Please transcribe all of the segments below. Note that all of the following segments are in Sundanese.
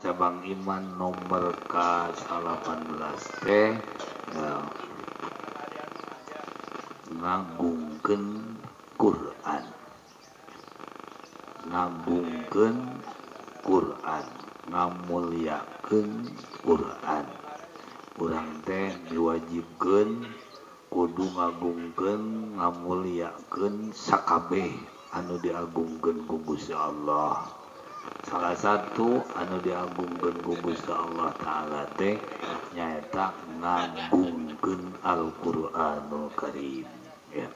Cabang iman nomor ka-18 teh ya, ngagungkeun Quran, ngagungkeun Quran, ngamulyakeun Quran. Urang teh diwajibkeun kudu ngagungkeun, ngamulyakeun sakabeh anu diagungkeun ku Gusti Allah. Salah satu anu diagungkeun ku Gusti Allah Ta'ala teh nyaeta ngagungkeun Al-Qur'anul Karim, ya.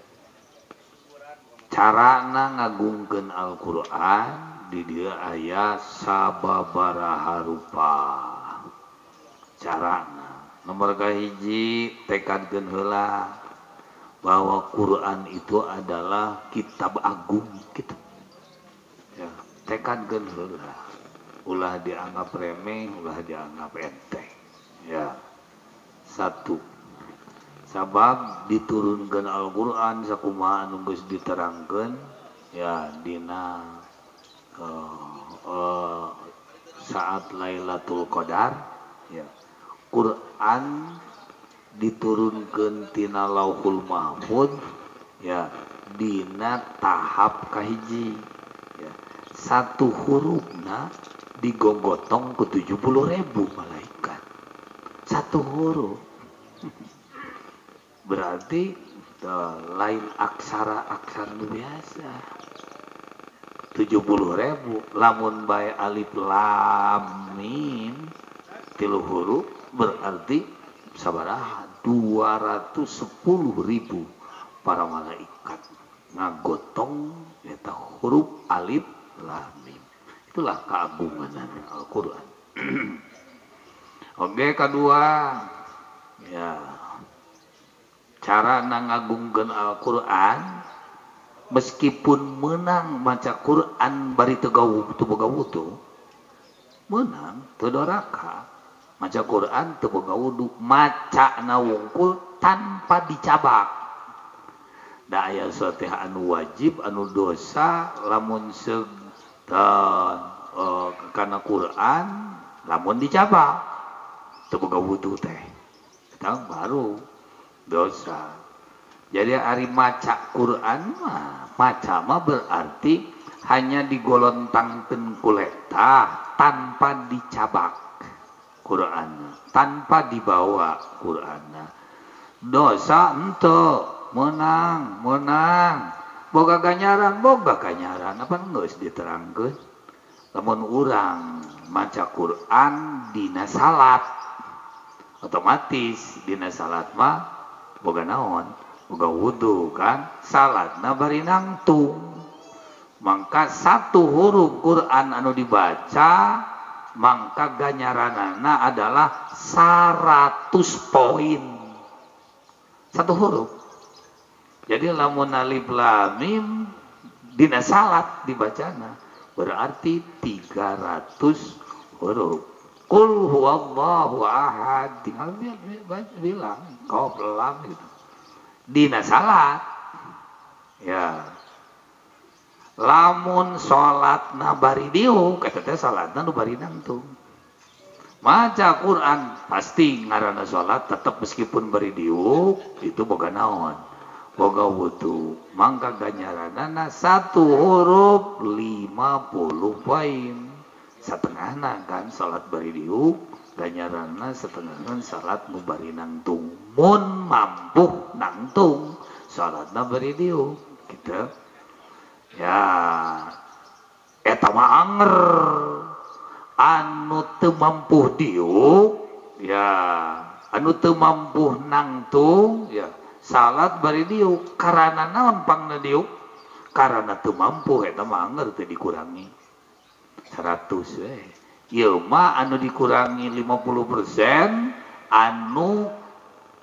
Carana ngagungkeun Al-Qur'an di dieu aya sababaraha rupa. Carana nomor kahiji, tekadkeun heula bahwa Quran itu adalah kitab agung gitu. Ya, tekadkeun heula, ulah dianggap remeh, ulah dianggap enteng. Ya. Satu, sabab diturunkan Al-Qur'an sakumaha anu geus diterangkeun ya dina saat Lailatul Qadar, ya. Quran diturunkan tina Lauhul Mahfud ya dina tahap kahiji, ya. Satu hurufna digogotong ku 70.000 malaikat. Satu huruf berarti lain aksara-aksara nu biasa. 70.000 lamun bae alif lam mim tilu huruf berarti sabaraha 210.000 para malaikat ngagotong eta huruf alif lam mim. Itulah keagungan Al-Qur'an. Oke, kedua ya, cara ngagungkeun Al-Qur'an meskipun menang maca Quran bari teu boga wudu, menang teu doraka. Maca Quran teu boga wudu, macana wungkul tanpa dicabak. Da aya teh anu wajib anu dosa lamun seug kana Quran lamun dicabak teu boga wudu teh eta baru dosa. Jadi ari maca Quran mah, maca mah berarti hanya digolontangkeun kuleta tanpa dicabak Quran, tanpa dibawa Quran. Dosa ente menang, menang. Boga ganyaran, boga ganyaran. Apa geus diterangkeun? Lamun urang maca Quran dina salat, otomatis dina salat mah boga naon? Boga wudu kan? Salatna bari nangtung. Mangka satu huruf Quran anu dibaca mangka ganyaranana adalah 100 poin. Satu huruf. Jadi lamun alif lam mim dina salat dibacana berarti 300 huruf. Qul huwallahu ahad, tinggal bilang qaf lam gitu. Dina salat. Ya. Lamun salatna bari diuk eta teh salatna nu bari nangtung. Maca Quran pasti ngaranna salat tetep meskipun bari diuk itu boga naon? Boga wudu. Mangka ganjaranana satu huruf 50 poin. Satengahna kan salat bari diuk ganjaranna setengahna salat nu bari nangtung. Mun mampu nangtung salatna bari diuk gitu. Ya, eta mah anger anu teu mampu diuk, ya, anu teu mampu nangtung, ya, salat bari diuk karana naon pangna diuk? Karana teu mampu eta mah anger teu dikurangi 100 we. Ieu mah anu dikurangi 50% anu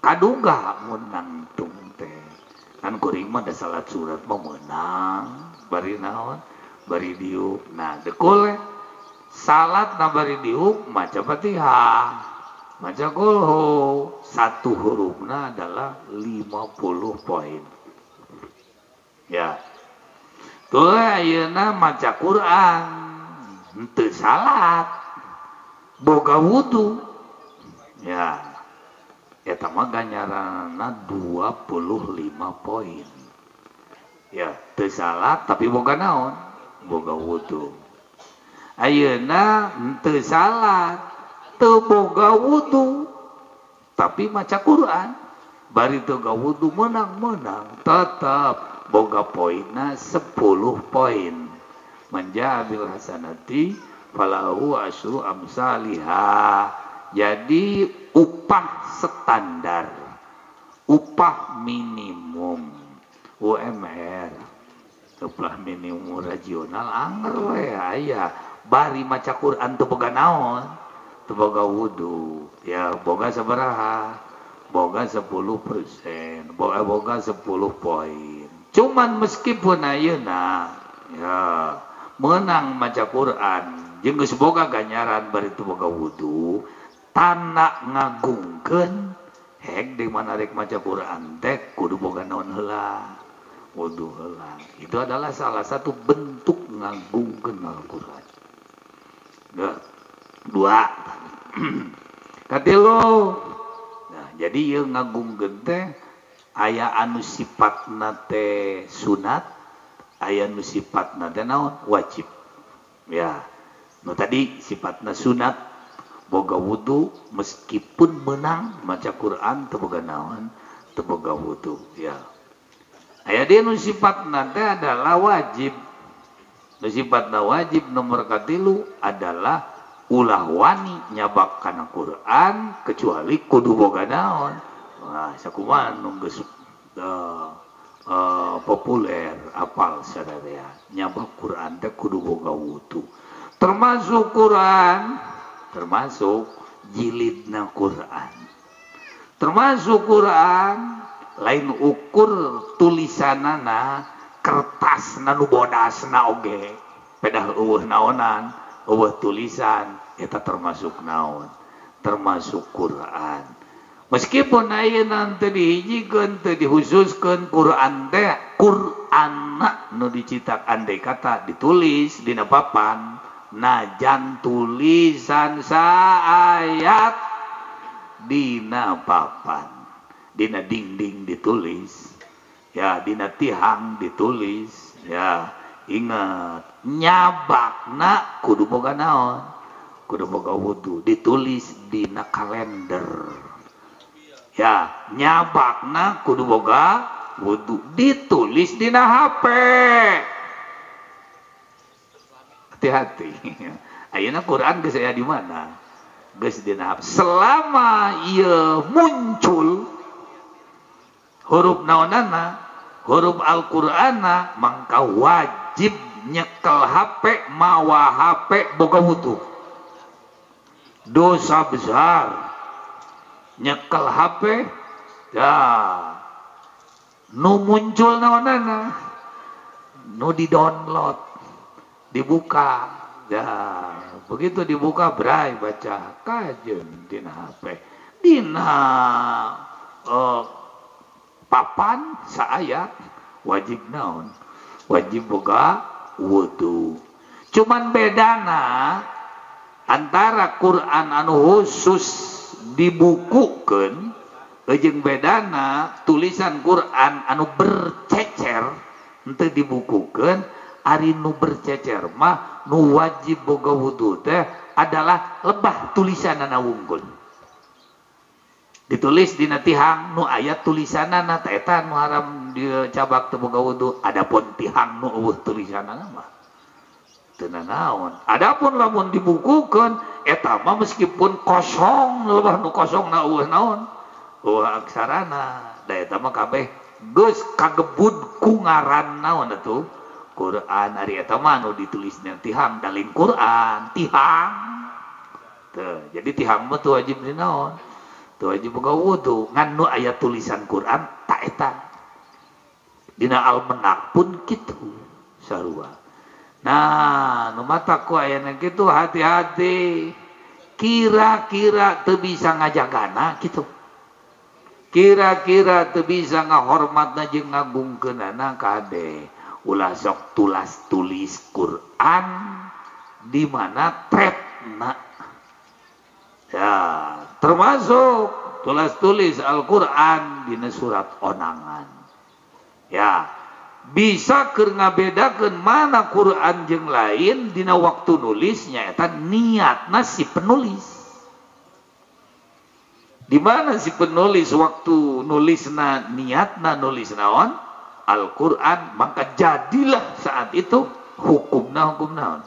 kaduga mun nangtung teh. Kan kuring mah da salat surat mah meunang bari naon bari diuk. Nah dekul salat na bari diuk maca Fatihah, maca kulhu, satu hurufna adalah 50 poin. Ya. Tuh ayeuna maca Quran henteu salat. boga wudu ya eta mah ganjaranna 25 poin ya teu salat tapi boga naon boga wudu. Ayeuna teu salat teu boga wudu tapi maca Quran bari teu boga wudu menang-menang tetap boga poinna 10 poin. Manjabil hasanati falahu asyru amsalihah. Jadi upah standar, upah minimum UMR, upah minimum regional anger we aya bari maca Quran teu boga naon, teu boga wudu ya boga sabaraha, boga 10%, boga 10 poin. Cuman meskipun ayeuna ya menang maca Quran jeung geus boga ganjaran bari teu boga wudu, tanda ngagungkeun hek di mana rek maca Quran teh kudu boga naon heula, wudu heula. Itu adalah salah satu bentuk ngagungkeun Al-Quran. Dua. Katilu. Nah, jadi ieu ngagungkeun teh aya anu sifatna teh sunat, aya anu sifatna teh naon wajib. Ya. Nu tadi sifatna sunat boga wudu meskipun menang maca Quran teu boga naon, teu boga wudu ya. Aya deui nu sifatna teh adalah wajib. Nu sifatna wajib nomor katilu adalah ulah wani nyabak kana Quran kecuali kudu boga naon. Wah, sakumaha nu geus populer apal sadaya nyabak Quran teh kudu boga wudu. Termasuk Quran, termasuk jilidna Quran. Termasuk Quran lain ukur tulisanana kertasna nu bodasna oge pedah eueuh naonan eueuh tulisan eta termasuk naon, termasuk Quran. Meskipun ayeuna teu dihijikeun teu dihususkeun Quran teh Qur'anna nu dicitak andai kata ditulis dina papan najan tulisan saayat dina papan, dina dinding ditulis ya, dina tihang ditulis ya. Ingat nyabakna kudu boga naon, kudu boga wudu, ditulis dina kalender ya, nyabakna kudu boga wudu, ditulis dina HP. Hati-hati. Ayeuna Quran geus aya di mana? Geus dina HP. Selama ieu muncul huruf naonana, huruf Al-Qur'ana, mangka wajib nyekel HP, mawa HP boga wudu. Dosa besar nyekel HP ya nu muncul naonana, nu di-download, dibuka ya, begitu dibuka bray baca kajeun dina HP, dina papan saayat wajib naon, wajib boga wudu. Cuman bedana antara Quran anu khusus dibukukeun jeung bedana tulisan Quran anu bercecer henteu dibukukeun. Ari nu bercecer mah nu wajib boga wudu teh adalah lebah tulisanana wungkul. Ditulis dina tihang nu aya tulisanana teh eta nu haram dicabak teu boga wudu. Adapun tihang nu eueuh tulisanana mah teu nanaon. Adapun lamun dibukukeun eta mah meskipun kosong lebah nu kosongna eueuh naon, eueuh aksarana, da eta mah kabeh geus kagebud ku ngaran naon atuh Quran. Ari eta mah nu ditulisna tihang dalin Quran tihang teu. Jadi tihang mah teu wajib dinaon, teu wajib boga wudu, ngan nu aya tulisan Quran ta eta. Dina almenak pun kitu sarua. Nah, nu mata ku ayana kitu hati-hati. Kira-kira teu bisa ngajagana kitu. Kira-kira teu bisa ngahormatna jeung ngagungkeunana kade. Ulah sok tulas tulis Quran di mana tretna. Ya, termasuk tulis-tulis Al-Qur'an dina surat onangan. Ya, bisa keur ngabedakeun mana Quran jeung lain dina waktu nulisnya eta niatna si penulis. Di mana si penulis waktu nulisna niatna nulis naon? Al-Quran, maka jadilah saat itu hukumna hukum naon?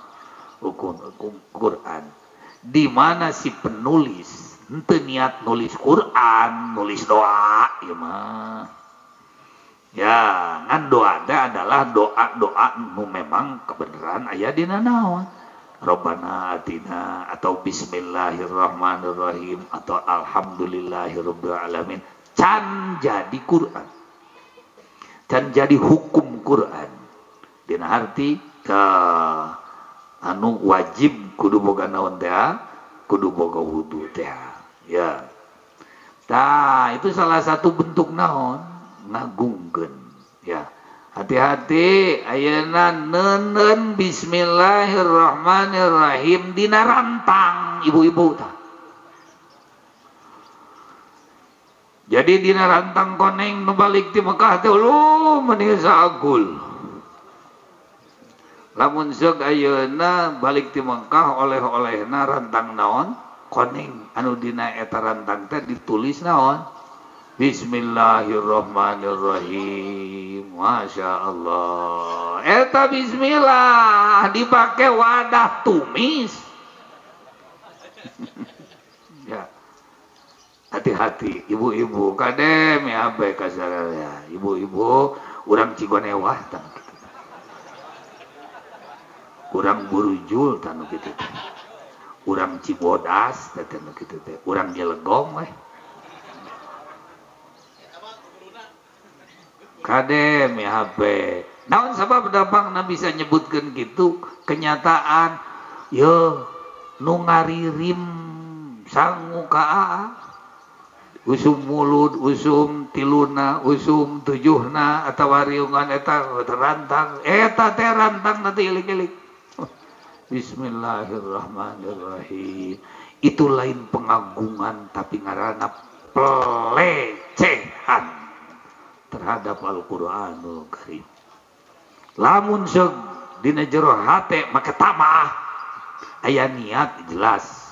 Hukum Quran. Di mana si penulis henteu niat nulis Quran, nulis doa ieu mah. Ya, ngan doa teh adalah doa-doa nu memang kebenaran aya dina naon? Rabbana atina atau bismillahirrahmanirrahim atau alhamdulillahirabbil alamin. Can jadi Quran. Can jadi hukum Quran. Dina arti ka anu wajib kudu boga naon teh? Kudu boga wudu teh. Ya. Tah, itu salah satu bentuk naon? Ngagungkeun. Ya. Hati-hati ayeuna neuneun bismillahirrahmanirrahim dina rantang ibu-ibu tah. Jadi dina rantang koneng nu balik ti Mekah teh lu meuni saagul. Lamun seug ayeuna balik ti Mekah oleh-olehna rantang naon? Koneng anu dina eta rantang teh ditulis naon? Bismillahirrahmanirrahim. Masya Allah. Eta bismillah dipakai wadah tumis. Ya. Hati-hati ibu-ibu kadem ya bae kasaraya. Ibu-ibu urang Cigonewah tah kitu. Urang Burujul tah nu kitu teh. Urang Cibodas teh nu kitu teh. Urang Jelegong weh. Kadem ya HP. Naon sabab dapangna bisa nyebutkeun kitu kenyataan yo nu ngaririm sangu ka aa. Usum mulud, usum tiluna, usum tujuhna atawa riungan eta rantang, eta teh rantang nanti ilik-ilik. Bismillahirrahmanirrahim. Itu lain pengagungan tapi ngaranna pelecehan terhadap Al-Qur'anul Karim. Lamun seug dina jero hate maka tamah aya niat jelas.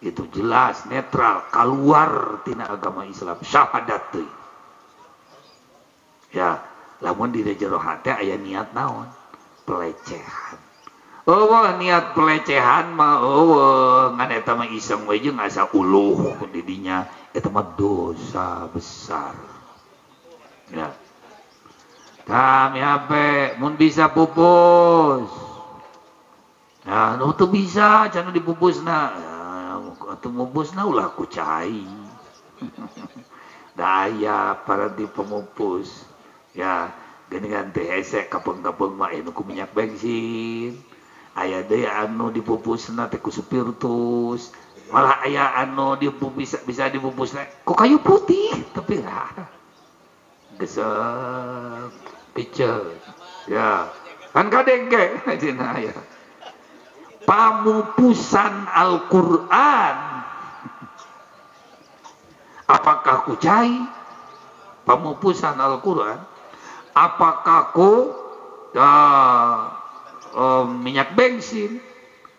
Itu jelas netral keluar tina agama Islam syahadat teuy. Ya, lamun dina jero hate aya niat naon? Pelecehan. Eueuh niat pelecehan mah eueuh ngan eta mah iseng we jeung asa uluh di dinya eta mah dosa besar. Ya. Kami HP mun bisa pupus. Nah, nu teu bisa cenah dipupusna. Atuh mupusna ulah ku cai. Da aya para di pemupus. Ya, geuningan teh hese kapeung-kapeung mah anu ku minyak bensin. Aya deui anu dipupusna teh ku spiritus. Malah aya anu dipupus bisa dipupusna ku kayu putih tapi lah. Gesek piceut. Ya, kan kadengke cenah ya. Pamupusan Al-Qur'an. Apakah ku cai? Pamupusan Al-Qur'an. Apakah ku minyak bensin?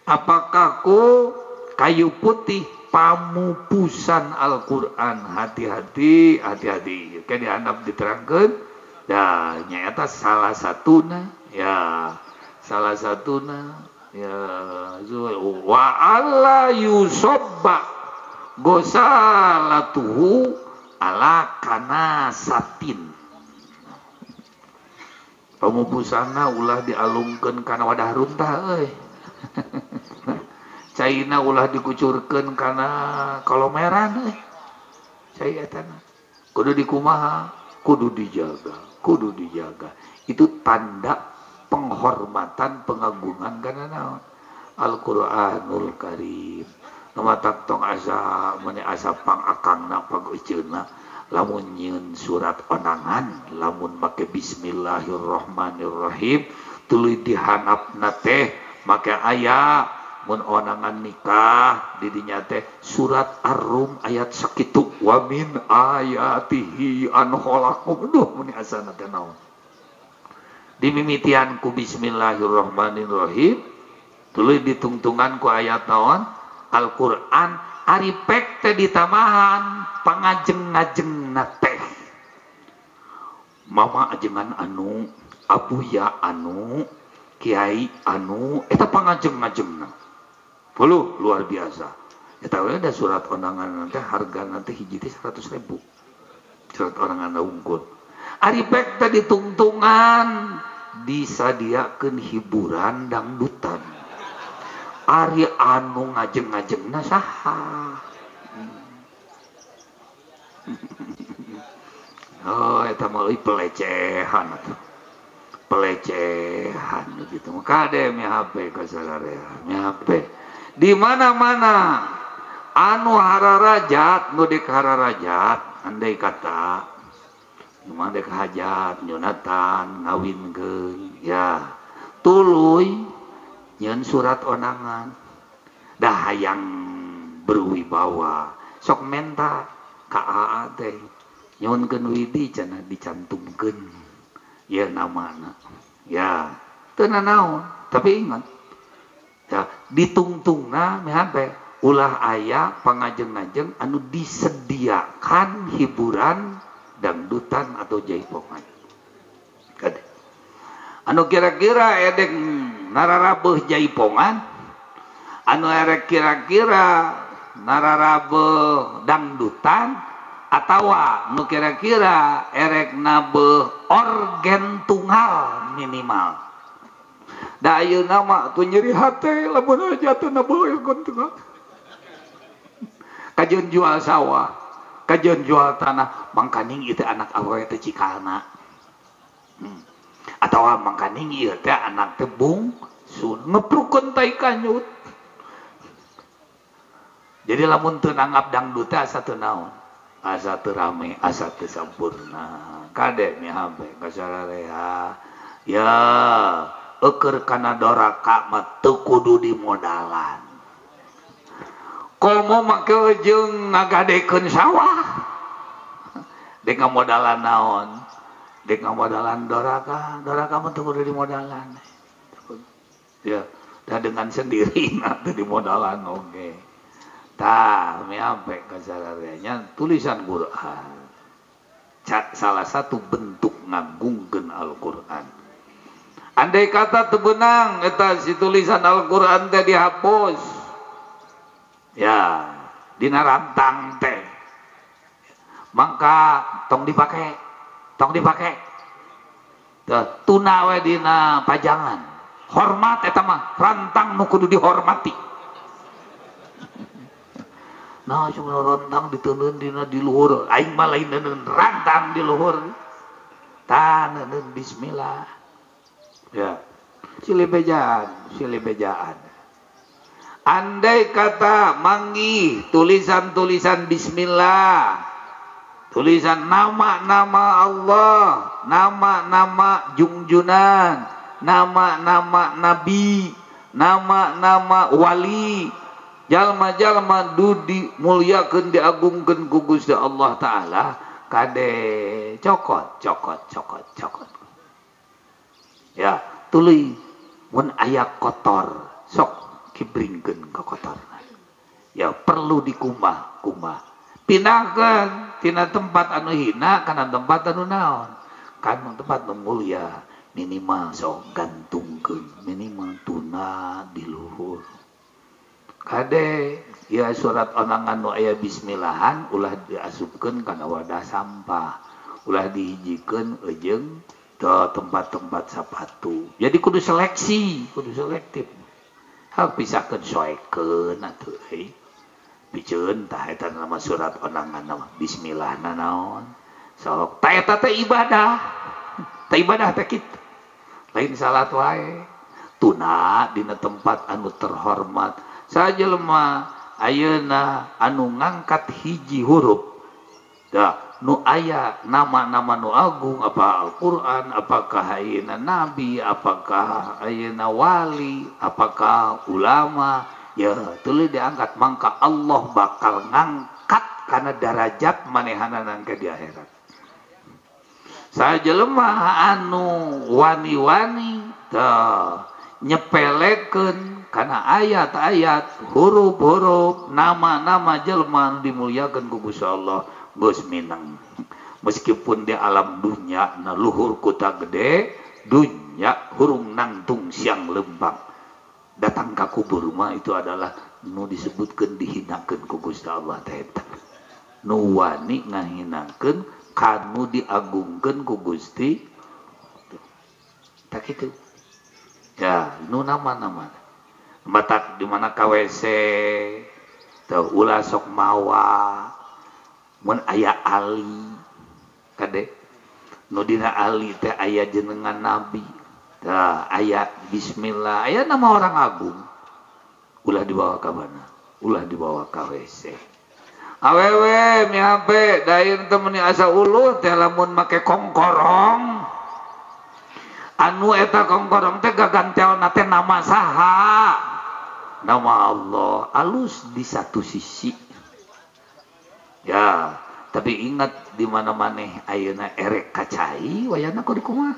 Apakah ku kayu putih? Pamupusan Al-Qur'an. Hati-hati, hati-hati. Kayak dihandap diterangkan. Ya, nyata salah satuna, ya, salah satuna, ya, wa alla yusobba gosalatuhu ala kanasatin. Pamupusana ulah dialungkeun kana wadah runtah euy. Caina ulah dikucurkeun kana kolomeran euy. Cai eta kudu dikumaha, kudu dijaga, kudu dijaga. Itu tanda penghormatan, pengagungan kana naon? Al-Qur'anul Karim. Matak tong asa meni asa pangakangna panguceunna lamun nyieun surat onangan lamun make bismillahirrahmanirrahim tuluy dihanapna teh make aya Mun onangan nikah didinya teh surat Ar-Rum ayat sakitu wa min ayatihi an khalaqakum. Duh muni asana teh naon. Dimimitian ku bismillahirrahmanirrahim, tuluy ditungtungan ku ayat naon? Al-Qur'an. Ari pek teh ditamahan pangajeng-ngajengna teh. Mama ajengan anu, abuya anu, kiai anu, eta pangajeng-ngajengna. Puluh luar biasa. Eta we da surat undangan teh harga nanti hiji teh 100.000. Surat undangan unggul. Ari pek teh ditungtungan disadiakeun hiburan dangdutan. Ari anu ngajeng-ngajengna saha? Oh, eta mah euy pelecehan atuh. Pelecehan gitu. Kade mi HP ka sararea, mi HP. Di mana-mana anu hararajat nu dek hararajat andai kata nu mah dek hajat nyunatan ngawinkeun ya tuluy nyeun surat onangan dah hayang berwibawa sok menta ka aa teh nyuhunkeun widi cenah dicantumkeun ya namana ya teu nanaon tapi ingat ya ditungtungna mihape ulah aya pangajeng-ngajeng anu disediakan hiburan dangdutan atau jaipongan. Kade. Anu kira-kira edek nararabeuh jaipongan, anu erek kira-kira nararabeuh dangdutan atawa nu kira-kira erek nabeuh organ tunggal minimal. Da ayeuna mah tuh nyeri hate lamun aja teu nabeuh organ tunggal. Kajeun jual sawah, kajeun jual tanah, mangkaning ieu teh anak awewe teh cikalna. Atawa mangkaning ieu teh anak teh bungsun ngeprukeun tai kanyut. Jadi lamun teu nanggap dangdut teh asa teu naon? Asa teu rame, asa teu sampurna. Kade mi hampe ka sararea. Ya, eueur kana doraka mah teu kudu dimodalan. Komo make jeung ngagadekeun sawah. Dek ngamodalan naon? Dek ngamodalan doraka, doraka mah teu kudu dimodalan. Ya, dah dengan sendiri teu dimodalan oge. Tah, mi ampe ka sararea tulisan Quran. Salah satu bentuk ngagungkeun Al-Qur'an. Andai kata teu beunang eta si tulisan Al-Qur'an teh dihapus. Ya, dina rantang teh. Mangka tong dipake, tong dipake. Teh tuna we dina pajangan. Hormat eta mah, rantang nu kudu dihormati. Nah, cuma rantang diteundeun dina di luhur. Aing mah lain neuneun rantang di luhur. Tah neuneun bismillah. Ya. Silih bejaan, silih bejaan. Andai kata manggih tulisan-tulisan bismillah, tulisan nama-nama Allah, nama-nama jungjunan, nama-nama nabi, nama-nama wali, jalma-jalma dudi muliakeun diagungkeun ku Gusti Allah Ta'ala, kade cokot, cokot, cokot, cokot. Ya, tuluy mun aya kotor, sok kibringkeun ka kotorna. Ya perlu dikumbah-kumbah. Pindahkeun tina tempat anu hina kana tempat anu naon? Kana tempat nu mulia, minimal sok gantungkeun, minimal tuna di luhur. Kade ya surat onangan nu aya bismillahan ulah diasupkeun kana wadah sampah, ulah dihijikeun eujeung tempat-tempat sapatu. Jadi kudu seleksi, kudu selektif. Hak pisahkeun soekeun atuh euy. Piceun tah eta nama surat onangan nama bismillahna naon. Sok tah eta teh ibadah. Tah ibadah teh kitu. Lain salat wae. Tuna dina tempat anu terhormat. Sajelema ayeuna anu ngangkat hiji huruf. Dah Nu aya nama-nama nu agung, apa Al-Qur'an, apakah ayeuna nabi, apakah ayeuna wali, apakah ulama, ya tuluy diangkat mangka Allah bakal ngangkat kana darajat manehanana ke di akhirat. Sajelema anu wani-wani teh nyepelekeun kana ayat-ayat, huruf-huruf, nama-nama jelema anu dimuliakeun ku Gusti Allah geus minang. Meskipun di alam dunya na luhur kota gede, dunya hurung nangtung siang lempang. Datang ka kubur mah itu adalah nu disebutkeun dihinakeun ku Gusti Allah teh eta. Nu wani ngahinakeun kanu diagungkeun ku Gusti. Tak kitu. Ya, nu nama-nama. Batak di mana ka WC teu ulah sok mawa. Mun aya ali kade nu dina ali teh aya jenengan nabi tah aya bismillah aya nama orang agung ulah dibawa ka mana, ulah dibawa ka WC. Awewe mihape daeun teh meuni asa uluh teh lamun make kongkorong anu eta kongkorong teh gagantelna teh nama saha, nama Allah alus di satu sisi. Ya, tapi ingat di mana maneh ayeuna erek kacai wayana kudu kumaha?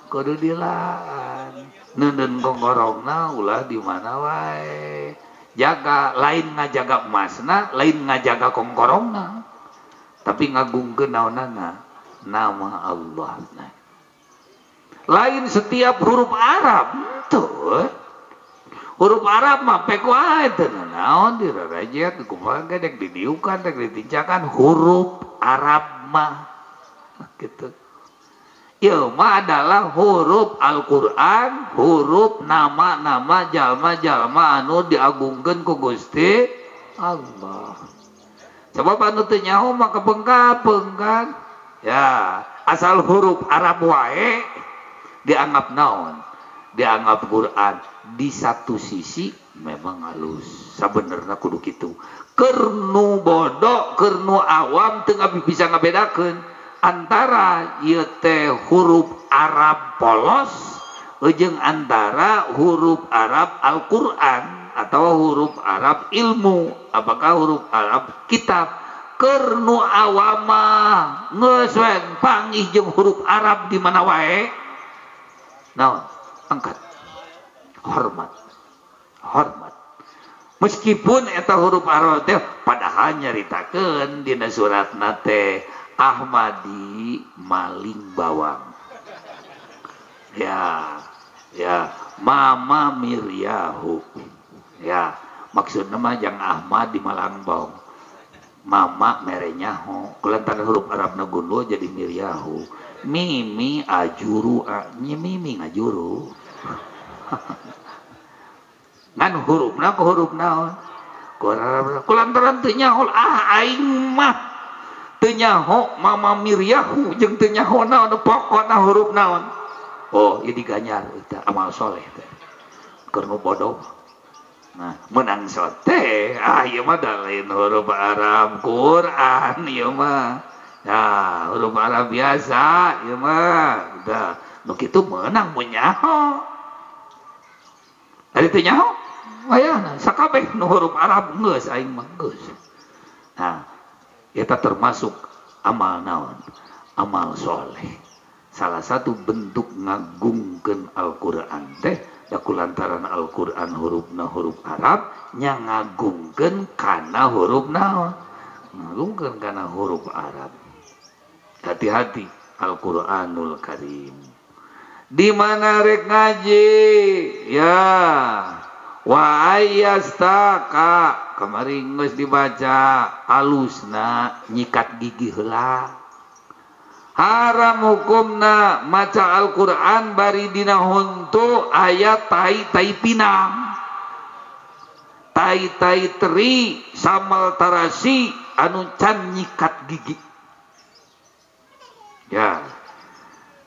Kudu dilaan. Neundeun kongkorongna ulah di mana wae. Jaga lain ngajaga emasna, lain ngajaga kongkorongna. Tapi ngagungkeun naonana? Nama Allah. Nah. Lain setiap huruf Arab tuh. Huruf Arab mah pek wae teu naon dirarajet kumaha ge dek didiukan dek ditincakan huruf Arab mah gitu. Ieu mah adalah huruf Al-Qur'an, huruf nama-nama jalma-jalma anu diagungkeun ku Gusti Allah. Sebab anu teu nyaho mah kepengkapeung kan. Ya, asal huruf Arab wae dianggap naon? Dianggap Quran. Di satu sisi memang halus sabenerna kudu kitu. Keur nu bodoh, keur nu awam teu bisa ngabedakeun antara ieu teh huruf Arab polos jeung antara huruf Arab Al-Qur'an atau huruf Arab ilmu, apakah huruf Arab kitab. Keur nu awam mah geus we panggih jeung huruf Arab di mana wae. Naon? Angkat. Hormat. Hormat. Meskipun eta huruf Arab teh padahal nyaritakeun dina suratna teh Ahmadi maling bawang. Ya, ya, Mama Miryahu. Ya, maksudna mah jang Ahmad di malang bawang. Mama merenyaho. Kulantaran huruf Arabna gundul jadi Miryahu. Mimi ajuru, mimi ngajuru. Ngan hurufna ku huruf naon? Kulantaran teu nyaho ah aing mah teu nyaho Mama Miryahu jeung teu nyaho naon pokona huruf naon. Oh, ieu diganyar eta amal soleh teh. Keur nu bodoh. Nah, menang sote ah ieu mah da lain huruf Arab Quran ieu mah. Nah, huruf Arab biasa ieu mah. Udah, nu kitu meunang mun nyaho. Ari teu nyaho wayahna sakabeh nu huruf Arab geus aing mah geus. Nah, eta termasuk amal naon? Amal soleh. Salah satu bentuk ngagungkeun Al-Qur'an teh da kulantaran Al-Qur'an hurufna huruf Arab nya ngagungkeun kana huruf naon? Ngagungkeun kana huruf Arab. Hati-hati Al-Qur'anul Karim. Di mana rek ngaji? Ya, wa ayastaka kamari geus dibaca alusna nyikat gigi heula. Haram hukumna maca Al-Qur'an bari dina huntu aya tai-tai pinang. Tai-tai teri samal tarasi anu can nyikat gigi. Ya.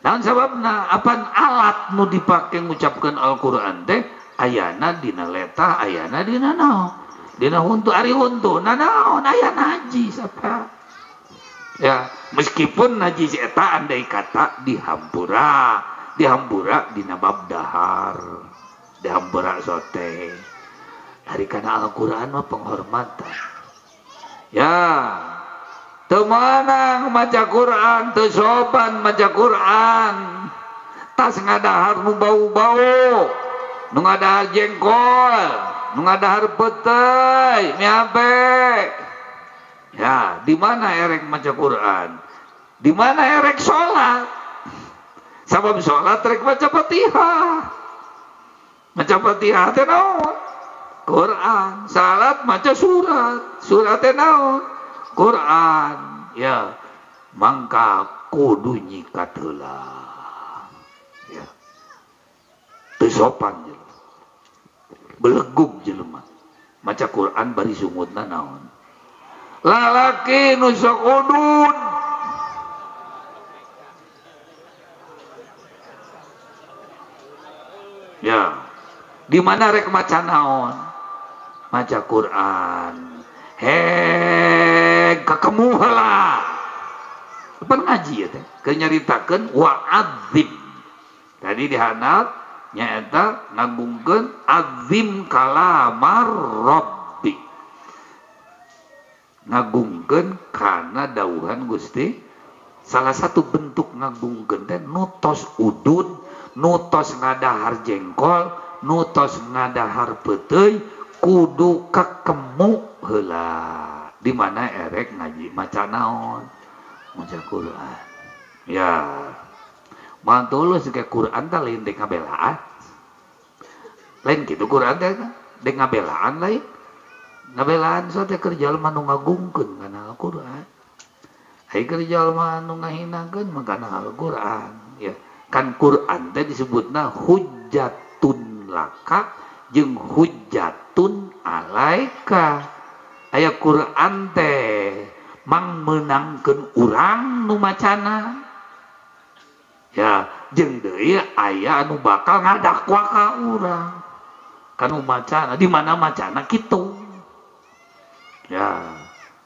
Naon sababna apan alat nu dipake ngucapkeun Al-Qur'an teh ayana dina letah ayana dina naon? Dina huntu ari huntu na naon aya najis apa? Ya, meskipun najis eta andai kata dihampura, dihampura dina bab dahar, dihampura sote. Ari kana Al-Qur'an mah penghormatan. Ya, teu meunang maca Qur'an, teu sopan maca Qur'an. Tas ngadahar nu bau-bau, nu ngadahar jengkol, nu ngadahar peuteuy, miabe. Ya, di mana erek maca Quran? Di mana erek sholat? Sabab sholat rek maca Fatihah. Maca Fatihah teh naon? Quran. Salat maca surat. Surat teh naon? Quran. Ya, mangka kudu nyikat heula. Ya. Teu sopan jelema. Belegug jelema. Maca Quran bari sungutna naon? Lalaki nu sok udud. Ya, di mana rek maca naon? Maca Quran. Hei, kakemu heula. Pan ngaji ya teh, keur nyaritakeun wa'adzim. Tadi dihanap nyaeta ngagungkeun azim kalamar Rabbi. Ngagungkeun kana dawuhan Gusti. Salah satu bentuk ngagungkeun teh nutos udud, nutos ngadahar jengkol, nutos ngadahar peuteuy, kudu kakemu heula. Di mana erek ngaji maca naon? Maca Quran. Ya. Mantul sih Quran teh lain dek ngabelaan. Lain kitu Quran teh dek ngabelaan lain. Ngabelaan so teh keur jalma nu ngagungkeun kana Al-Qur'an. Ai keur jalma nu ngahinakeun mah kana Al-Qur'an. Ya, kan Qur'an teh disebutna hujjatun laka jeung hujjatun alaika. Aya Qur'an teh mang meunangkeun urang nu macana. Ya, jeung deui aya anu bakal ngadakwa ka urang. Kanu macana di mana macana kitu. Ya,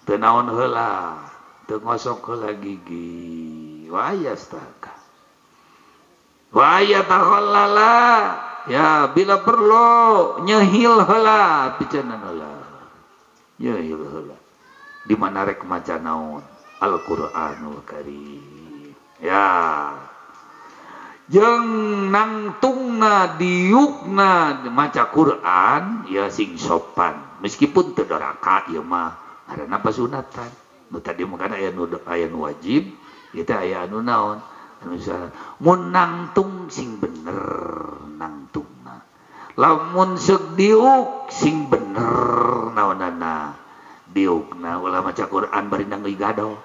teu naon heula, teu ngosok heula gigi. Wa yastaka. Wa yatakhallala. Ya, bila perlu nyehil heula, picenan heula. Nyehil heula. Di mana rek maca naon? Al-Qur'anul Karim. Ya. Jeung nangtungna diukna maca Quran ya sing sopan. Meskipun teu doraka ieu mah ngaranna pasunatan. Nu tadi mah kan aya nu wajib, ieu teh aya anu naon? Anu sunat. Mun nangtung sing bener nangtungna. Lamun seuk diuk sing bener naonana. Diukna ulah maca Quran bari nanggeui gado.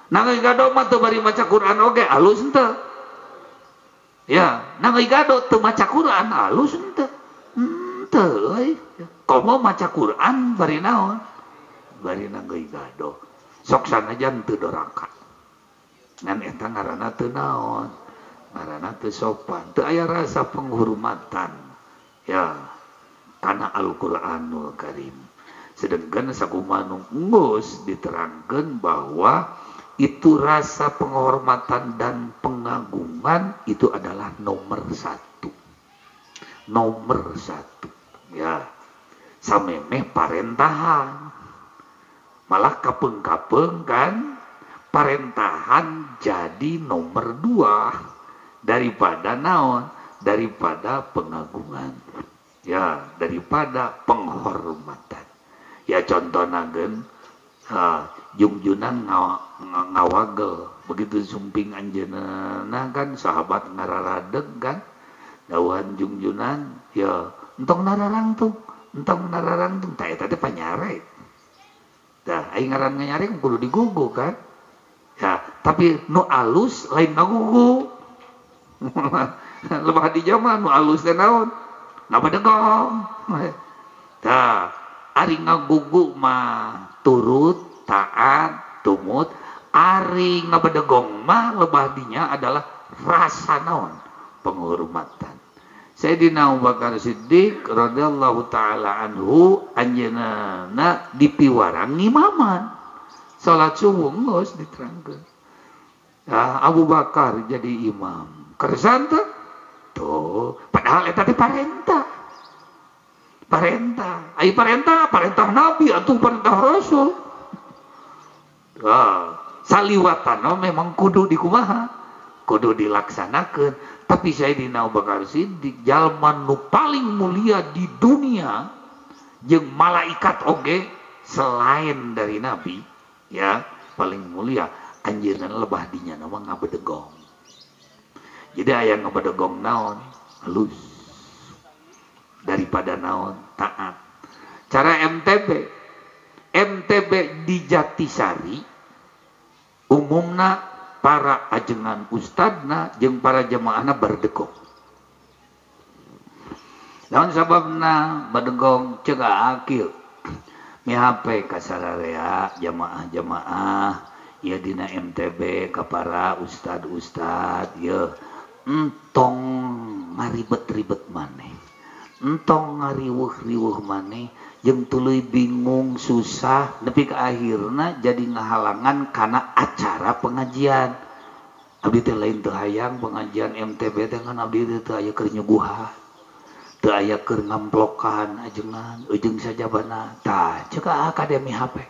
Nanggeui gado mah teu bari maca Quran oge alus henteu. Ya, nanggeui gado teu maca Quran alus henteu. Henteu euy. Komo maca Quran bari naon? Bari nanggeui gado. Sok sanajan teu doraka. Ngan eta ngaranna teu naon? Ngaranna teu sopan, teu aya rasa penghormatan. Ya, kana Al-Qur'anul Karim. Sedangkan sakumaha nu geus diterangkeun bahwa itu rasa penghormatan dan pengagungan itu adalah nomor satu. Nomor satu. Ya, samemeh parentahan. Malah kapeng-kapeng kan parentahan jadi nomor dua daripada naon? Daripada pengagungan. Ya, daripada penghormatan. Ya contohna geun jungjunan ngawagel begitu sumping anjeunna kan sahabat ngararadeg kan dawuhan jungjunan ya entong nararangtung tah eta teh panyare tah aing ngaran nganyare kudu digugu kan ya tapi nu alus lain ngagugu lebah di zaman nu alus teh naon ngabadegong tah ari ngagugu mah turut taat tumut ari ngabedegong mah lebah dinya adalah rasa naon penghormatan. Sayyidina Abu Bakar Siddiq radhiyallahu taala anhu anjeunna dipiwarang ngimaman. Salat subuh geus diterangkeun. Nah, Abu Bakar jadi imam. Kersan teh? Tuh, padahal eta teh parentah. Parentah. Ai parentah, parentah Nabi atuh parentah Rasul. Ah, saliwatana memang kudu dikumaha? Kudu dilaksanakeun. Tapi Sayyidina Abu Bakar Siddiq jalma nu paling mulia di dunia jeung malaikat oge selain dari nabi ya paling mulia anjeunna lebah dinya mah ngabedegong. Jadi aya ngabedegong naon? Halus. Daripada naon? Taat. Cara MTB. MTB di Jatisari umumna para ajengan ustadna jeung para jemaahna berdegong. Naon sababna badegong ceuk akil. Mi HP ka sararea jamaah-jamaah ieu dina MTB ka para ustad-ustad ieu entong ngaribet-ribet maneh. Entong ngariweuh-riweuh maneh jeung tuluy bingung susah nepi ka akhirna jadi ngahalangan kana acara pengajian. Abdi teh lain teu hayang pengajian MTB teh kan abdi teh teu aya keur nyuguhan. Teu aya keur ngamplokan ajengan ujung sajabana. Tah ceuk akademi HP.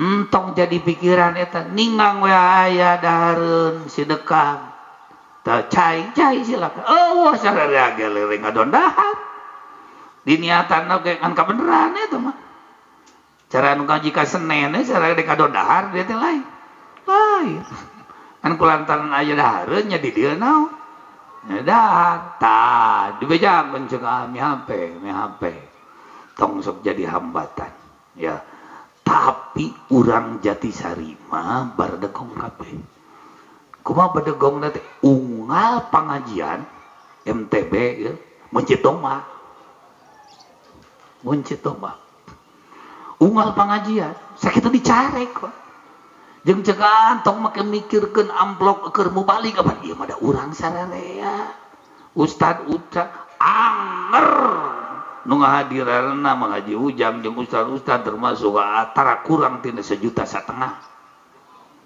Entong jadi pikiran eta ningang we aya dahareun sidekam. Tah cai-cai silakan. Oh sararea ge leureung ngadondahan. Diniatan oge kan kabeneran eta mah. Cara nu ngaji ka Senen sararea dek ngadondahar dia teh lain. Lain. Kan kulantaran aya dahareun nya di dieu naon. Dahar. Tah dibejakeun ceuk mi HP, mi HP. Tong sok jadi hambatan ya. Tapi urang Jatisari mah bardegong kabeh. Kumaha bedegongna teh unggal pangajian MTB ya, mencit domba. Mencit domba. Unggal pangajian sakitu dicarek kok. Jeung ceuk tong make mikirkeun amplop keur mubalik apa ieu mah da urang sararea. Ustad uca anger nu ngahadiranna Mang Haji Ujang jeung ustad-ustad termasuk atara kurang tina 1,5 juta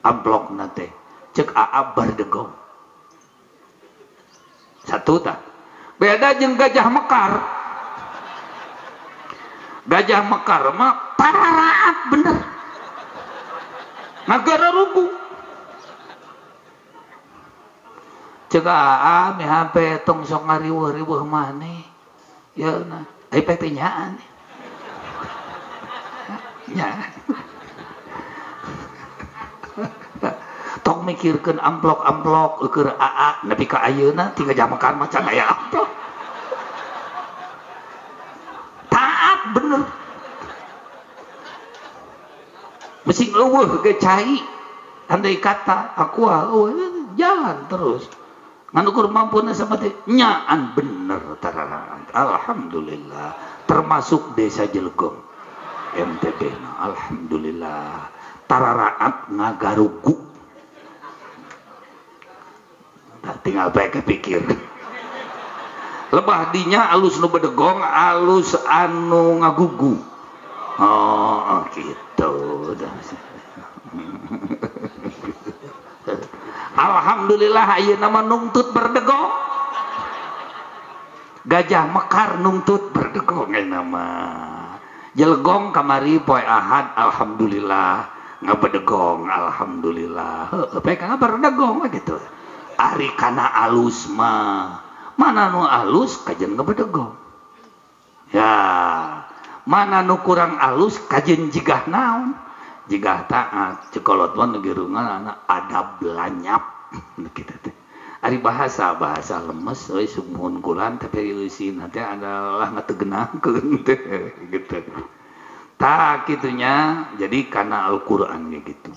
amplopna teh. Cek aa bardegong. Satu tah. Beda jeung Gajah Mekar. Gajah Mekar mah pararaat bener. Nagara rugu. Cek aa mi HP tong sok ngariweuh-riweuh maneh. Ya nah, ai teh nyaan. Nyaan. Tong mikirkeun amplok-amplok keur aa nepi ka ayeuna ti Gajah Mekar mah can aya amplok. Taat bener. Mesti eueuh ge cai. Andai kata aku eueuh jalan terus. Ngan ukur mampuna sama teh nyaan bener tararaan. Alhamdulillah termasuk desa Jelegong MTB na alhamdulillah tararaat ngagarugu. Tinggal baik pikir. Lebah dinya alus nu bedegong, alus anu ngagugu. Oh, gitu. Alhamdulillah ayeuna mah nungtut berdegong. Gajah Mekar nungtut berdegong ayeuna mah. Jelegong kamari poe Ahad alhamdulillah ngabedegong alhamdulillah. Heuh, bae ngaberdegong gitu. Ari kana alus mah mana nu alus kajen ngebedegong ya, mana nu kurang alus kajen jigah naon jigah taat cekolot mah nu girungan anak adab lanyap kitu teh. Ari bahasa bahasa lemes euy sumuhun kulan tapi eusina teh adalah ngategenahkeun teh gitu. Tah kitunya jadi kana Al-Qur'an ge gitu.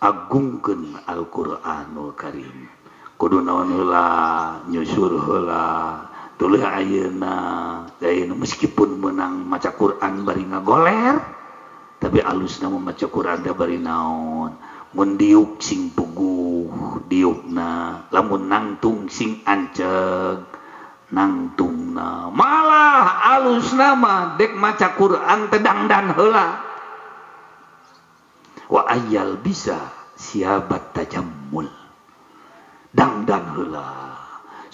Agungkeun Al-Qur'anul Karim. Kudu naon heula nyusur heula tuluy ayeuna ayeuna meskipun meunang maca Quran bari ngagoler tapi alusna mah maca Quran teh bari naon mun diuk sing puguh diukna lamun nangtung sing anceg nangtungna malah alusna mah dek maca Quran teh dangdan heula. Wa ayyal bisa siabat tajammul. Dangdan heula.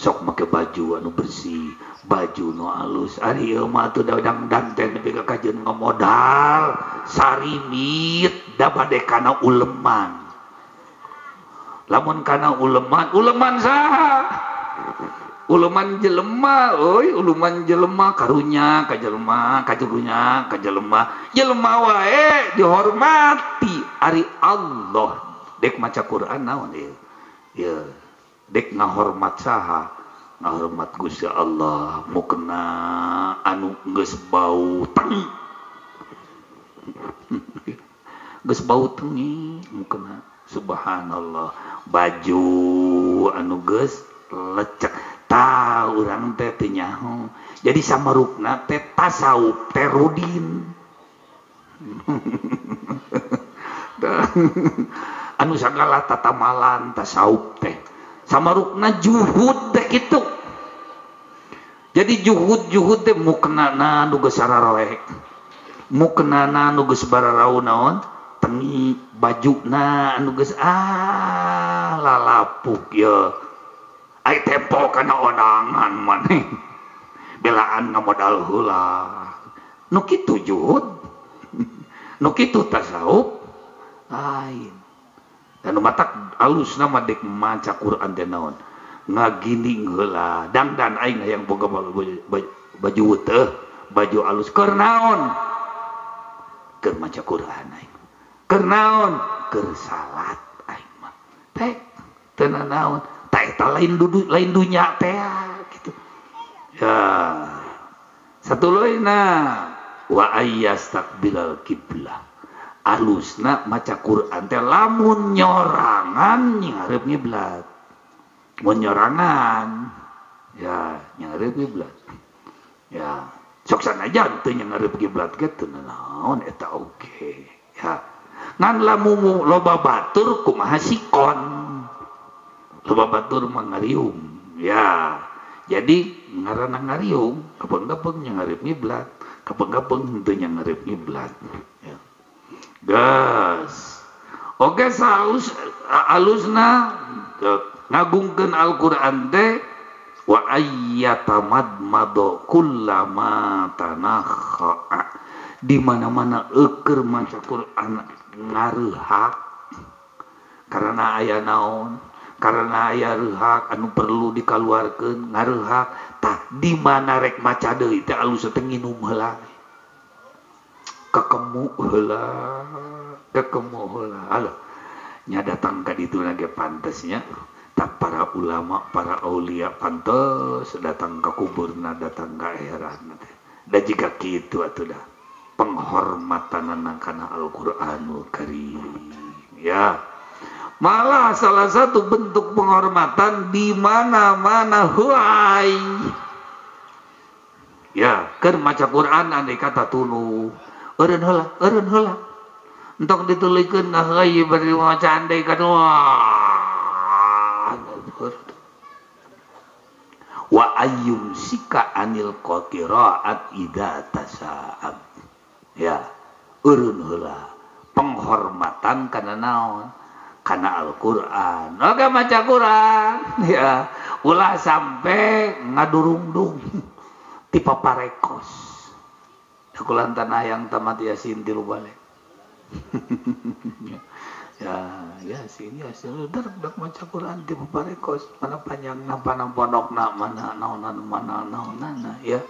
Sok make baju anu bersih, baju nu alus. Ari ieu mah atuh dangdan teh nepi ka kajeun ngamodal sarimit da bade kana uleman. Lamun kana uleman, uleman saha? Uleman jelema euy, uleman jelema karunya ka jelema, kajurunya ka jelema. Jelema wae dihormati ari Allah. Dek maca Quran naon ieu? Ieu dek ngahormat saha? Ngahormat Gusti Allah, mukena anu geus bau tengi. Geus bau tengi mukena. Subhanallah, baju anu geus lecek. Tah urang teh teu nyaho. Jadi samarupna teh tasawuf teh rudin. Anu sagala tatamalan tasawuf teh. Samarupna juhud teh kitu. Jadi juhud-juhud teh mukenana nu geus sararoek. Mukenana nu geus bararau naon? Tengi bajuna anu geus lalapuk ye. Ai tempo kana onangan maneh. Belaan ngamodal heula. Nu kitu juhud. Nu kitu tasawuf. Lain. Dan matak alusna mah dek maca Quran teh naon? Ngagining heula. Dangdan aing hayang boga baju teh, baju alus keur naon? Keur maca Quran aing. Keur naon? Keur salat aing mah. Teh teu naon? Tah eta lain dudu lain dunya teh gitu. Ya. Satuluyna wa ayyastaqbilal kiblah. Alusna maca Quran teh lamun nyorangan nyareup ngiblat. Mun nyorangan ya nyareup ngiblat. Ya, sok sanajan teu nyareup kiblat ge teu naon eta oge. Ya. Ngan lamun loba batur kumaha sikon. Loba batur mah ngariung. Ya. Jadi ngaranna ngariung, kapeung-kapeung nyareup ngiblat, kapeung-kapeung henteu nyareup ngiblat. Ya. Gas. Oke, salus alusna ngagungkeun Al-Qur'an teh wa ayyatamadmado kullama tanakha. Di mana-mana eueur maca Qur'an ngareuhak. Karena aya naon? Karena aya reuhak anu perlu dikaluarkeun ngareuhak. Tah di mana rek maca deui teh alus teh nginum heula. Kekemu heula, kekemu heula. Alah, nya datang ka ditu ge pantesnya. Tak para ulama, para aulia pantes datang ka kuburna, datang ka akhiratna teh. Da jiga kitu atuh dah. Penghormatanana kana Al-Qur'anul Karim. Ya. Malah salah satu bentuk penghormatan di mana-mana huai. Ya, keur maca Quran andai kata tuluh. Eureun heula, eureun heula. Entong ditulikeun ngaheuy bari maca andai kata wa ayyum sika anil qiraat idza tasaab. Ya, eureun heula. Penghormatan kana naon? Kana Al-Qur'an. Oke maca Quran ya, ulah sampai ngadurungdung ti paparekos. Aku lantan hayang tamat Yasin tilu balik. Ya, Yasin, Yasin udah maca Quran ti paparekos, mana panjangna, mana pondokna, mana naonan, mana naonana ya.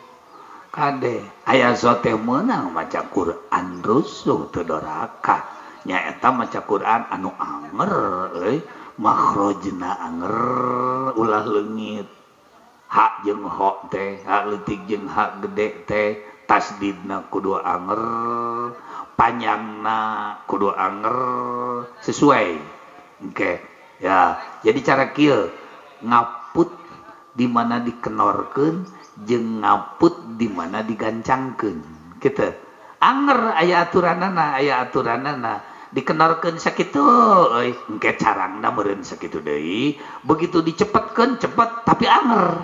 Kade aya sote meunang maca Quran rusuh teu doraka. Nyaeta maca Quran anu anger euy, makhrajna anger ulah leungit. Hak jeung ho teh, hak leutik jeung hak gede teh. Tasdidna kudu anger, panjangna kudu anger, sesuai. Oke, ya. Jadi cara kieu ngaput di mana dikenorkeun jeung ngaput di mana digancangkeun. Kitu. Anger aya aturanana, aya aturanana. Dikenorkeun sakitu euy, engke carangna meureun sakitu deui. Begitu dicepetkeun cepet tapi anger.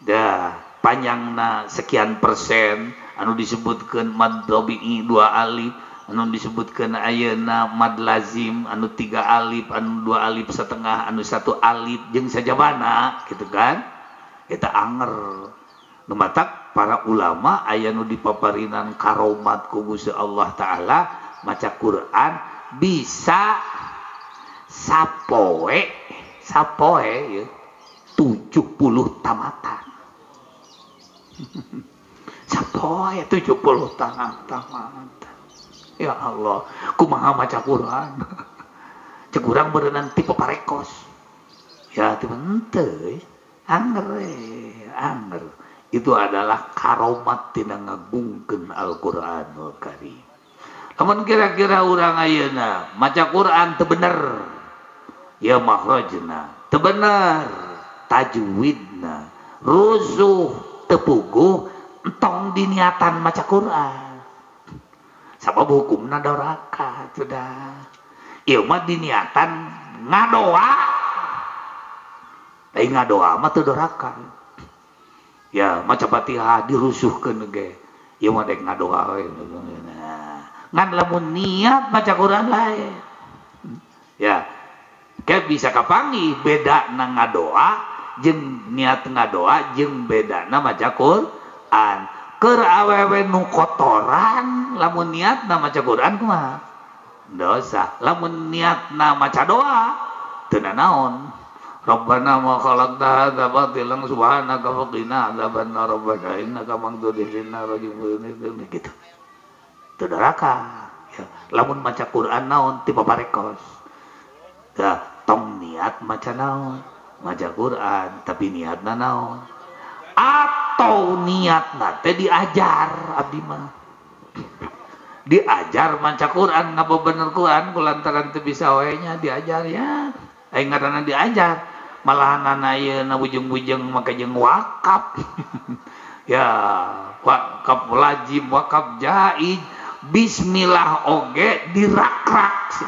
Dah. Panjangna sekian persen anu disebutkeun mad tabi'i 2 alif anu disebutkeun ayeuna mad lazim anu 3 alif anu 2 alif setengah anu 1 alif jeung sajabana gitu kan eta anger. Nu matak para ulama aya nu dipaparinan karomat ku Gusti Allah Ta'ala maca Quran bisa sapoe sapoe ya 70 tamatan. Sapoe 70 tamatan. Ya Allah, kumaha maca Quran. Cek urang berenang tipe parekos. Ya tipe henteu, anger anger. Itu adalah karomat tina ngagungkeun Al-Qur'anul Karim. Lamun kira-kira urang ayeuna maca Quran teu bener, ya makhrajna teu bener, tajwidna rusuh teu puguh, entong diniatan maca Quran. Sabab hukumna doraka sudah. Ieu mah diniatan ngadoa. Lain ngadoa mah teu doraka. Ya maca Fatihah dirusuhkeun ge. Ieu mah dek ngadoa we. Ngan lamun niat maca Quran lain. Ya, kayak bisa kapanggih bedana ngadoa jeung niat ngadoa jeung bedana maca Quran. Keur awewe nu kotoran lamun niatna maca Quran kumaha? Dosa. Lamun niatna maca doa teu nanaon. Rabbana ma khalaqta hadza batilan subhanaka faqina adzabannar rabbana innaka man tudkhilin nar gitu. Teu doraka. Ya, lamun maca Quran naon ti paparekos. Ya, tong niat maca naon? Maca Quran tapi niatna naon? Atau niatna teh diajar abdi mah. Diajar maca Quran ngabebener Quran kulantaran teu bisa we nya diajar ya. Aing ngaranna diajar malahan ayeuna bujeng-bujeng make jeung wakaf. Ya, wakaf wajib, wakaf jaiz, bismillah oge dirak-rak.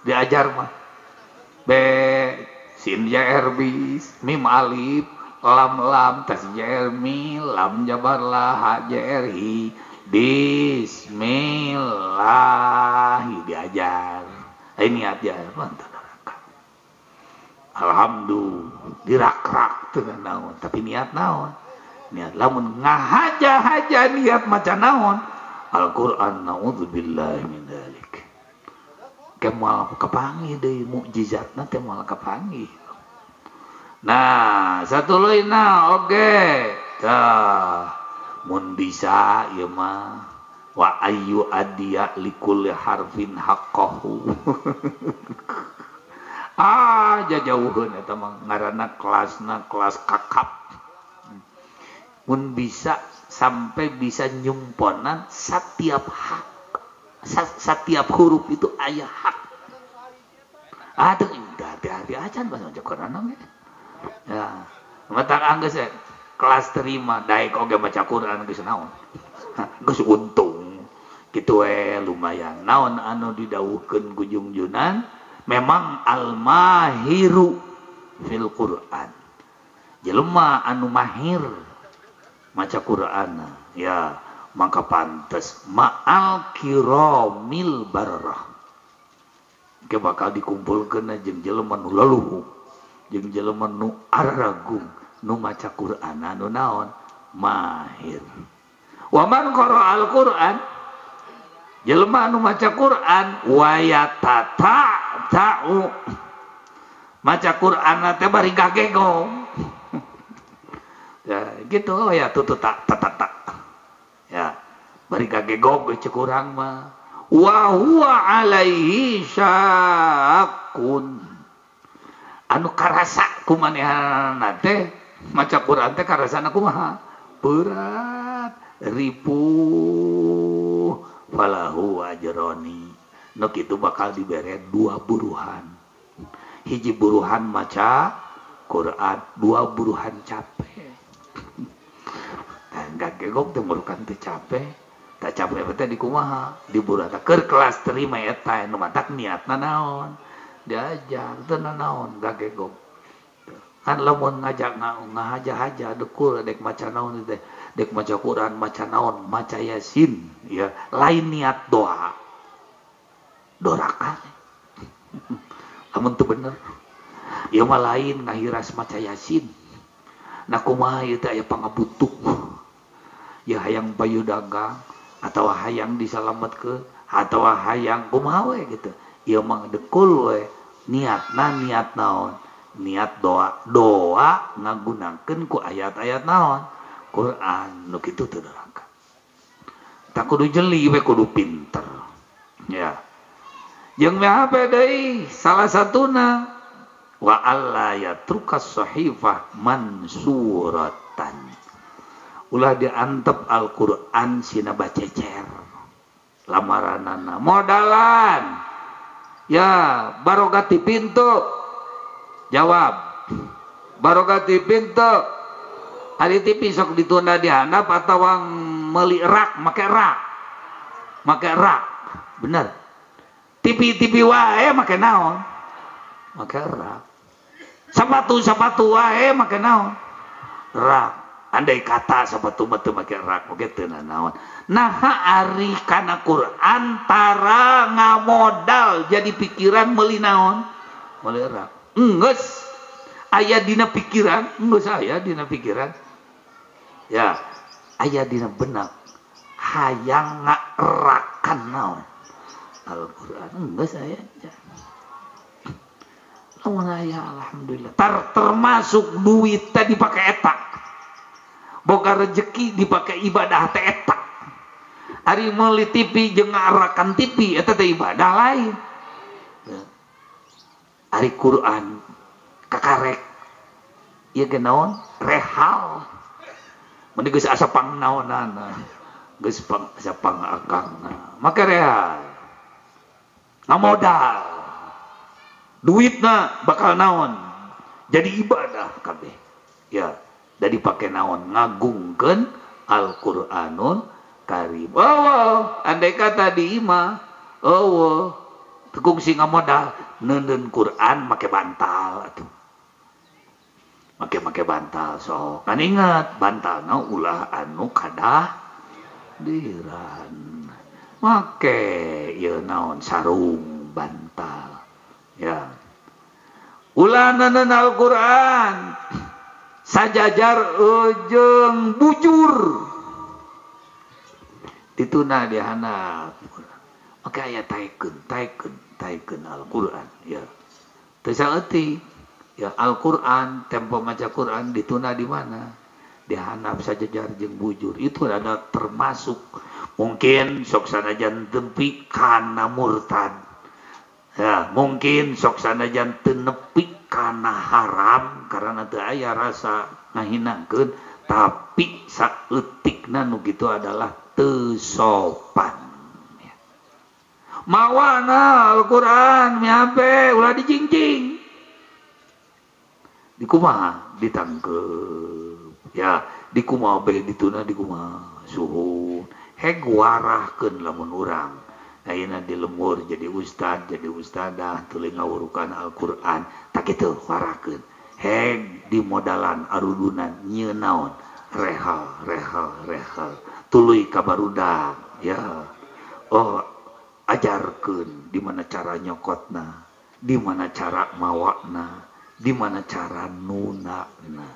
Diajar mah. B sin ja r bis, mim alif, lam lam, tas ja r mi, lam jabar la, ha ja r hi. Bismillah diajar. Ini niat ya, mantap. Alhamdulillah dirak-rak teu naon tapi niat naon niat lamun ngahaja-haja niat maca naon Al-Qur'an naudzubillahi min dzalik kemal kapanggih deui mukjizatna teh moal kapanggih. Nah satuluyna oge tah mun bisa ieu mah wa ayyu adiya likulli harfin haqqahu. Ah jauheun eta mah ngaranna kelasna kelas kakap. Mun bisa sampai bisa nyumponan setiap hak, setiap huruf itu aya hak. Aduh, hati-hati acan bahasa maca Quran oge. Ya, matak anggeus kelas terima daek oge maca Quran geus naon. Geus untung. Kitu we lumayan. Naon anu didawuhkeun ku Jungjunan? Memang al-mahiru fil Quran. Jelema anu mahir maca Quran ya maka pantes ma'al kiramil bararah. Ke bakal dikumpulkeun jeung jelema nu leluhur, jeung jelema nu araragung, nu maca Quran anu naon mahir. Wa man qara al-Quran, jelema anu maca Quran wa yatata ta'u maca Quran teh bari gagegong. Ya gitu ya tutu tak tak tak. Ya bari gagegong cek urang mah. Wa huwa alaihi syaqun. Anu karasa kumanehanna teh maca Quran teh karasana kumaha? Berat, ripuh, falahu ajroni. Nu kitu bakal dibere 2 buruhan. Hiji buruhan maca Quran, 2 buruhan capek. Gagegok teh merukan teh capek. Tak capek teh dikumaha? Diburuh teh keur kelas terima eta nu matak niatna naon? Diajar teu naon gagegok. Kan lamun ngajak ngahaja-haja dekul dek maca naon teh, dek maca Quran, maca naon, maca Yasin, ya, lain niat doa. Doraka. Lamun teu bener. Ieu mah lain ngahiras maca Yasin. Nah kumaha ieu teh aya pangabutuh. Ya hayang payu dagang atawa hayang disalametkeun atawa hayang kumaha we gitu. Ieu mah dekul we niatna niat naon? Niat doa, doa ngagunakeun ku ayat-ayat naon? Quran nu kitu teu doraka. Tak kudu jeli we kudu pinter. Ya. Jeung apa deui salah satuna wa alla yatrukas sahifah mansuratan. Ulah diantep Al-Qur'an sina bacecer. Lamaranana modalan. Ya, baroga ti pintu. Jawab. Baroga ti pintu. Ari TV sok ditunda di handap atawa meuli rak, make rak. Make rak. Bener. TV-TV wae make naon? Make rak. Sepatu-sepatu wae make naon? Rak. Andai kata sepatu mah teu make rak, oge teu naon. Naha ari kana Quran tara ngamodal jadi pikiran meuli naon? Meuli rak. Enggeus aya dina pikiran, enggeus aya dina pikiran. Ya, aya dina benak hayang ngarakan naon? Al-Qur'an enggeus aya. Lamun aya alhamdulillah. Tar termasuk duit teh dipake eta. Boga rezeki dipake ibadah teh eta. Ari meuli TV jeung ngarakan TV eta teh ibadah lain. Ari Quran kakarek ieu ge naon rehal mun geus asa pangnaonana geus pang asa pangakangna make rehal ngamodal duitna bakal naon jadi ibadah kabeh ya da dipake naon ngagungkeun Al-Qur'anul Karim. Oh, andai kata di imah oh tekung si ngamodal neundeun Quran make bantal atuh. Make-make bantal sok. Kan ingat bantalna ulah anu kadah diran. Make ieu naon sarung bantal. Ya. Ulah neundeun Al-Qur'an sajajar jeung bujur. Dituna di handap. Maka aya taekeun, taekeun, taekeun Al-Qur'an ya. Teu saeutik ya Al-Qur'an tempo maca Qur'an dituna di mana? Di handap sajajar jeung bujur. Itu ada termasuk mungkin sok sanajan tepi kana murtad. Ya, mungkin sok sanajan teu nepi kana haram karena teu aya rasa ngahinakeun, tapi saeutikna nu kitu adalah teu sopan. Mawana Al-Qur'an miape ulah dijingjing. Dikumaha ditangkep. Ya, dikumaha bae dituna dikumaha suhun. Heg warahkeun lamun urang. Ayeuna di lembur jadi ustad, jadi ustadah teuing ngawurukan Al-Qur'an, tak kitu warahkeun. Heg dimodalan arudunan nyieun naon? Rehal, rehal, rehal. Tuluy ka barudak, ya. Oh, ajarkeun di mana cara nyokotna, di mana cara mawakna, di mana cara nunakna.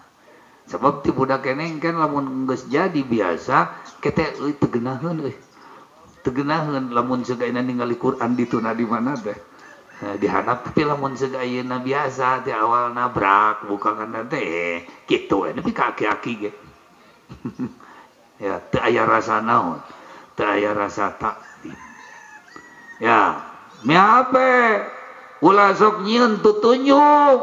Sebab ti budak keneng kan lamun geus jadi biasa kete euy teu geunaheun euy. Teu geunaheun lamun segaina ningali Quran dituna di mana teh. Dihandap tapi lamun segaina biasa ti awal nabrak bukangan teh kitu we nepi ka aki-aki ge. Ya, teu aya rasa naon, teu aya rasa takdim. Ya, miape ulah sok nyieun tutunjuk.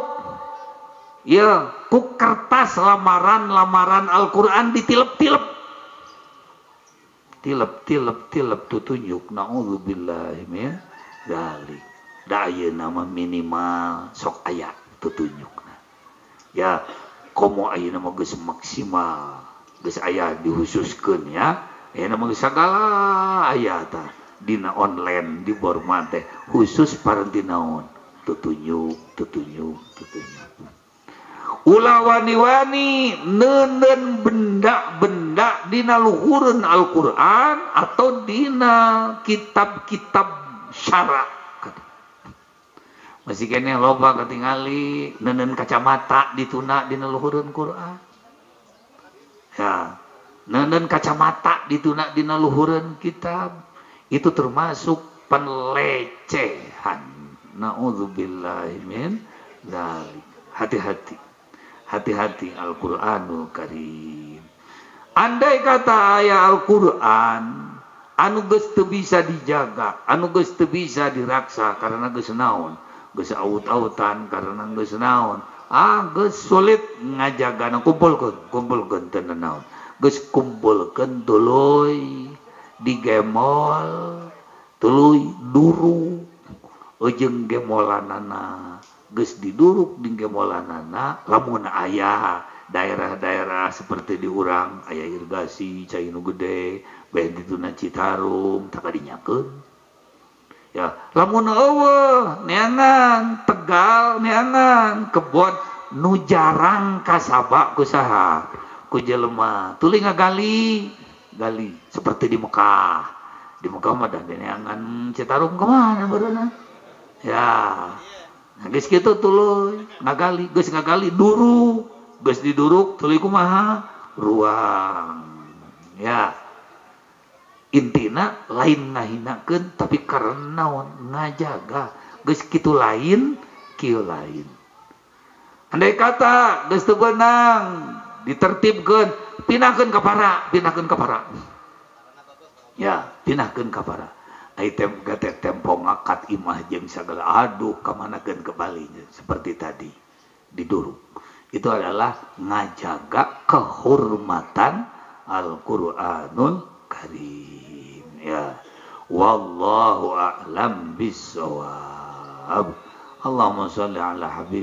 Ya, ku kertas lamaran-lamaran Al-Qur'an ditilep-tilep. Tilep-tilep tilep tutunjuk naudzubillahi min dzalik. Da ayeuna mah minimal sok aya tutunjukna. Ya, komo ayeuna mah geus maksimal, geus aya dihususkeun ya. Ayeuna mah geus sagala aya tah. Dina online di Borma teh khusus paranti naon tutunjuk tutunjuk tutunjuk. Ulah wani-wani neundeun benda-benda dina luhureun Al-Qur'an atau dina kitab-kitab syara. Masih keneh loba katingali neundeun kacamata dituna dina luhureun Qur'an. Ya, neundeun kacamata dituna dina luhureun kitab itu termasuk pelecehan. Nauzubillahi min dzalik. Hati-hati. Hati-hati Al-Qur'anul Karim. Andai kata aya Al-Qur'an anu geus teu bisa dijaga, anu geus teu bisa diraksa karena geus naon, geus aut-autan karena geus naon, ah geus sulit ngajagana, kumpulkeun, kumpulkeun teu naon. Geus kumpulkeun tuluy digemol, tuluy duruk ujung gemolanana. Geus diduruk di gemolanana, lamun aya daerah-daerah seperti di urang aya irigasi cai nu gede bae dituna Citarum tak kadinyakeun. Ya, lamun eueuh neangan Tegal neangan kebon nu jarang kasaba ku saha ku jelema tuluy ngagali gali seperti di Mekah. Di Mekah mah da neangan Citarum kemana bareuna? Ya. Nah, geus kitu tuluy ngagali, geus ngagali duruk, geus diduruk tuluy kumaha? Ruang. Ya. Intina lain ngahinakeun tapi karena ngajaga. Geus kitu lain, kieu lain. Andai kata geus teu beunang ditertibkeun, pindahkeun ka para, pindahkeun ka para. Ya, pindahkeun ka para. Item gate tempo ngakat imah jeung sagala aduh kamanakeun ke Bali seperti tadi diduruk. Itu adalah ngajaga kehormatan Al-Qur'anul Karim ya. Wallahu a'lam bissawab. Allahumma shalli ala habib